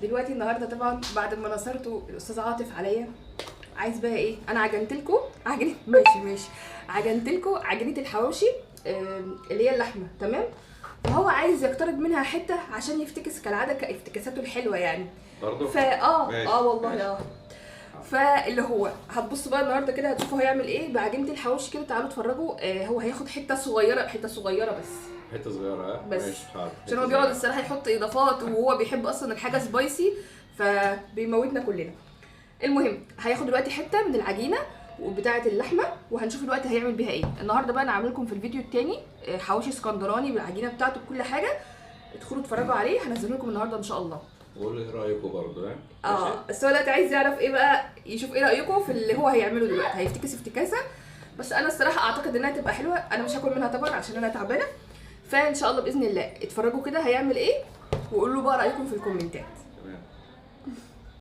دلوقتي النهارده طبعا بعد ما نصرته الاستاذ عاطف عليا، عايز بقى ايه؟ انا عجنت لكم عجينه، ماشي ماشي، عجنت لكم عجينه الحواوشي اللي هي اللحمة، تمام؟ فهو عايز يقترب منها حتة عشان يفتكس كالعادة افتكاساته الحلوة يعني. برضه؟ فا اه ماشي، اه والله ماشي. اه. فاللي هو هتبصوا بقى النهارده كده هتشوفوا هيعمل ايه بعجينه الحواوشي كده. تعالوا اتفرجوا. هو هياخد حتة صغيرة، حتة صغيرة بس. حتة صغيرة، ها؟ بس. ماشي، حاضر. عشان هو حتة بيقعد صغيرة. الصراحة يحط اضافات، وهو بيحب اصلا الحاجة spicy فبيموتنا كلنا. المهم هياخد دلوقتي حتة من العجينة وبتاعه اللحمة، وهنشوف دلوقتي هيعمل بيها ايه. النهارده بقى انا عامل لكم في الفيديو التاني، حواوشي اسكندراني بالعجينه بتاعته بكل حاجة. ادخلوا اتفرجوا عليه، هنزله لكم النهارده ان شاء الله. وقولوا ايه رايكم برضه، ها؟ ماشي؟ بس هو دلوقتي عايز يعرف ايه بقى، يشوف ايه رايكم في اللي هو هيعمله دلوقتي. هيفتكس افتكاسه، بس انا الصراحة اعتقد انها تبقى حلوة. انا مش هاكل منها طبعا عشان انا تعبانة، فان شاء الله باذن الله اتفرجوا كده هيعمل ايه وقولوا بقى رايكم في الكومنتات. تمام.